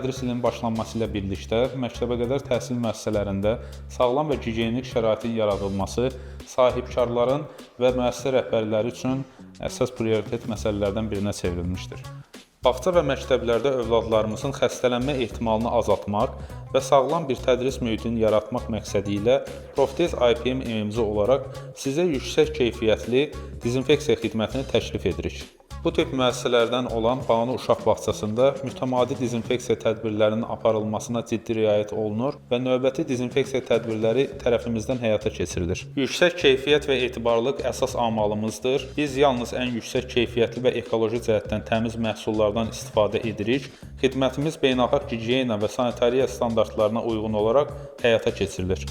tədris ilinin başlanması ilə birlikdə məktəbəqədər təhsil müəssisələrində sağlam və gigiyenik şəraitin yaradılması sahibkarların və müəssisə rəhbərləri üçün əsas prioritet məsələlərdən birinə çevrilmişdir. Bağça və məktəblərdə övladlarımızın xəstələnmə ehtimalını azaltmaq və sağlam bir tədris mühitini yaratmaq məqsədi ilə Profdez IPM MMC olaraq sizə yüksək keyfiyyətli dezinfeksiya xidmətini təklif edirik. Bu tip müəssisələrdən olan Banu Uşaq Bağçasında mütəmadi dezinfeksiya tədbirlərinin aparılmasına ciddi riayət olunur və növbəti dezinfeksiya tədbirləri tərəfimizdən həyata keçirilir. Yüksək keyfiyyət və etibarlılıq əsas amalımızdır. Biz yalnız ən yüksək keyfiyyətli və ekoloji cəhətdən təmiz məhsullardan istifadə edirik. Xidmətimiz beynəlxalq gigiyena və sanitariya standartlarına uyğun olaraq həyata keçirilir.